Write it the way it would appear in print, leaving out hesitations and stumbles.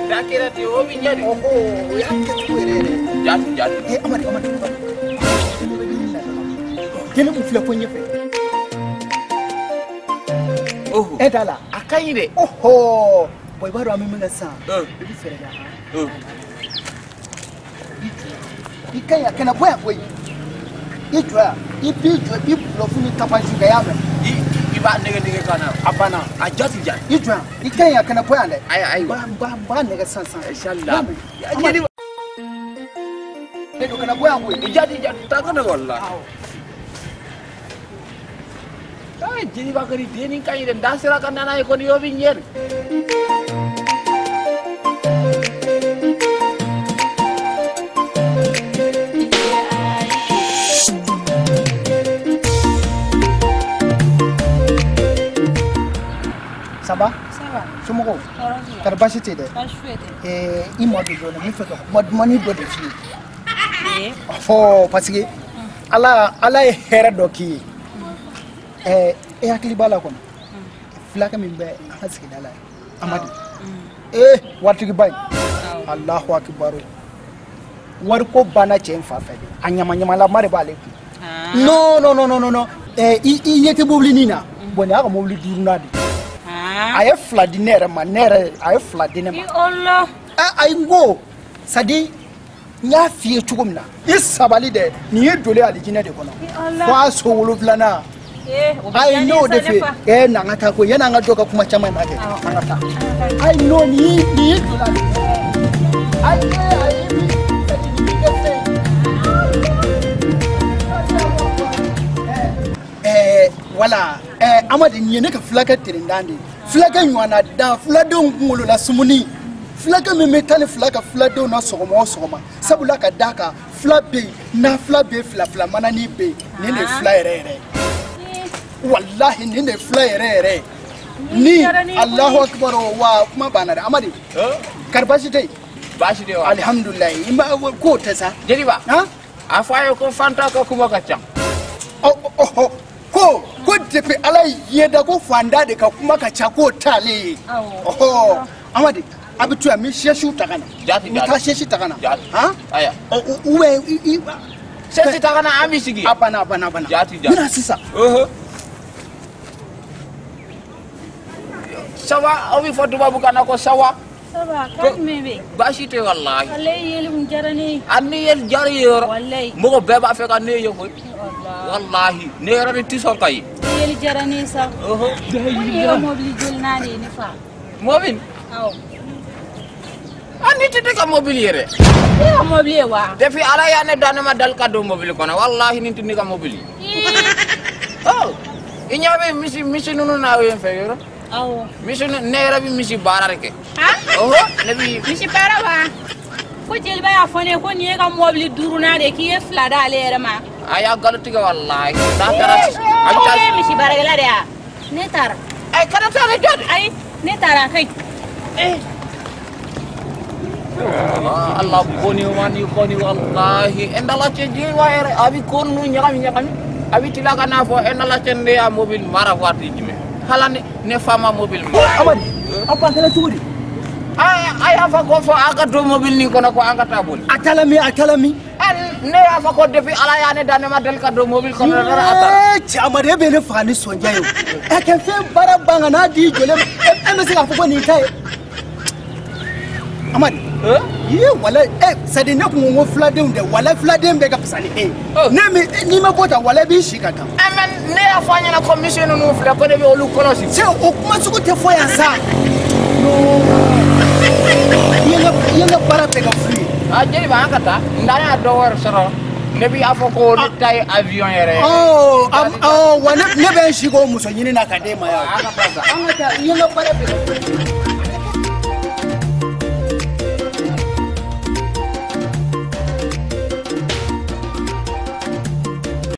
Dakira ti o bi ɲɛ de. Ɔhɔ, o y'a kɛcogo yɛrɛ yɛrɛ. Jati jati. Ee Amadi Amadi. Kelen mun filɛ fo ɲɛfɛ. Oho. E t'a la. A ka ɲi dɛ. Oho. Bon i b'a dɔn an bɛ min kɛ sisan. I bɛ fɛɛrɛ kɛ han. I jɔ yan. I ka ɲi a kana bɔ yan koyi. I jɔ yan. I b'i jɔ i b'i bulɔfu ni tapasi kɛ i y'a mɛn. I b'a nɛgɛ nɛgɛ ka na. A banna. A jati jati. I jɔ yan. I ka ɲi a kana bɔ yan dɛ. Ayi ayiwa. N b'a nɛgɛ sisan sisan. Inshallah. Jeli. Ne don kana bɔ yan koyi. I jati jati taa ka na wala. Ay jeli Bakari denni ka ɲi dɛ n da sera ka na n'a ye kɔni o bɛ ɲɛ de. Ça va? Ça va. Somɔgɔw? Tɔɔrɔ t'u la. Kari baasi tɛ yen dɛ. Baasi foyi tɛ. I ma don dɔɔnin n bɛ fɛ ka kuma dumannin dɔ de f'i ye. Ee. Ɔhɔ parce que Ala ye hɛrɛ dɔ k'i ye. E hakili b'a la kɔni. Fulakɛ min bɛ an ka sigida la yan Amadi. Waritigiba in. Alahu akibaru. Wariko banna cɛ in fa fɛ de. A ɲama ɲamalama de b'ale kun. Non non non non non. I ɲɛ tɛ mobilinin na. Bon nin y'a ka mobili duurunan de ye. A ye fila di ne yɛrɛ ma ne yɛrɛ a ye fila di ne ma. I Allah. Ayi n ko c'est à dire n y'a f'i ye cogo min na i sabali dɛ nin ye dole alijinɛ de kɔnɔ. I Allah. Fo a so 7nan. O bɛ Ayi diya n ne y'o ye de sa f'i ne ye. fa. N'an ka taa koyi yanni an ka dɔ ka kuma caman in na kɛ an ka taa. Ayi non nin ye dole alijinɛ. Ayi ayi c'est à dire nin b'i kɛ fɛn ye. Wala Amadi nin ye ne ka fulakɛ terendan de ye. Fulakɛ ɲɔgɔnna dan fuladenw kunkolo la sumuni. Fulakɛ min bɛ 12 ka fuladenw na sɔgɔma o sɔgɔma sabula ka d'a kan fula bɛ yen na fila bɛ yen fila fila manani bɛ yen nin de ye fila yɛrɛ yɛrɛ ye. Walahi nin de ye fila yɛrɛ yɛrɛ ye. Ni Alahu akibaru wa kuma banna dɛ Amadi. Kari baasi tɛ yen. Baasi tɛ wa. Alihamudulilayi i ma k'o tɛ sa. Jeliba. Han. A fɔ a ye ko fanta ka kuma ka ca. Ɔ ko depuis Ala ye diɲɛ da ko fanda de ka kuma ka ca k'o t'ale ye. Ɔhɔ Amadi a bɛ to yan n bɛ sɛsiw ta ka na. Jati n bɛ taa sɛsi ta ka na. Jati. Han. Aya. Ɔ ou bien i. Sɛsi ta ka na an bɛ sigi. A banna a banna a banna. Jati jati. N bɛ na sisan. Sawa aw bɛ fɔ tubabukan na ko sawa. Ça va, kan jumɛn bɛ yen? Baasi tɛ walahi. Walayi yeli kun diyara ne ye. A ni yeli diyara i ye yɔrɔ. Walayi. Mɔgɔ bɛɛ b'a fɛ ka ne ye koyi. Walahi ne yɛrɛ de tɛ sɔn ka ye. Yeli diyara ne ye sa. Ɔhɔ. Ko nin ye ka mobili joli n'a de ye ne fa. Mobili? Awɔ. A ni tɛ ne ka mobili ye dɛ. E ka mobili ye wa? Depuis Ala y'a ne da ne ma dali ka don mobili kɔnɔ walahi nin tɛ ne ka mobili ye. Ɔ i ɲɛ bɛ misi ninnu na yen fɛ yɔrɔ. Awɔ. Misi ne yɛrɛ bɛ misi baara de kɛ. Han? Ɔhɔ ne bi. Misi baara wa? Ko jeliba y'a fɔ ne ye ko nin ye ka mobili duurunan de ye k'i ye fila d'ale yɛrɛ ma. A y'a nkalon tigɛ walahi. N'a taara a bɛ taa. Ko e ye misi baarakɛla de ye wa? Ne taara. Ayi kana taa ne jɔ de. Ayi ne taara a ka ɲi. Allah boni wani koni wallahi endala ce jiwa yɛrɛ a bɛ ko ninnu ɲagami ɲagami a bɛ tila ka n'a fɔ endala ce ne y'a mobili mara waati jumɛn hala ne fa ma mobili mara. Amadi a ba kɛra cogo di? A y'a fɔ ko fɔ a ka don mobili nin kɔnɔ ko an ka taa boli. A taala min a taala min? Ne y'a fɔ ko depuis Ala y'a ne da ne ma deli ka don mobili kɔnɔ dɔrɔn a taara. Cɛ Amadi e bɛ ne faga ni sɔnja ye o. Ɛ kɛ fɛn baara ban ka n'a di jɔlen ma e bɛ se k'a fɔ ko nin ta ye. Amadi. Ye walayi c'est à dire ne kun ko filadenw dɛ walayi filaden bɛɛ ka fisa ni e ye. Ne min n'i ma bɔ tan walayi b'i si ka taa. Mais ne y'a fɔ a ɲɛna ko misi ninnu filɛ ko ne bɛ olu kɔlɔsi. Cɛ o kuma sugu tɛ fɔ yan sa. I ye n ka baara bɛɛ kɛ fu ye. A jeliba an ka taa n da y'a dɔ wɛrɛ sɔrɔ ne b'i fɔ ko ne ta ye avion yɛrɛ ye. Ɔ wa ne bɛ n si k'o muso ɲini na ka d'e ma yan. An ka taa sa. An ka taa i ye n ka baara bɛɛ kɛ fu ye.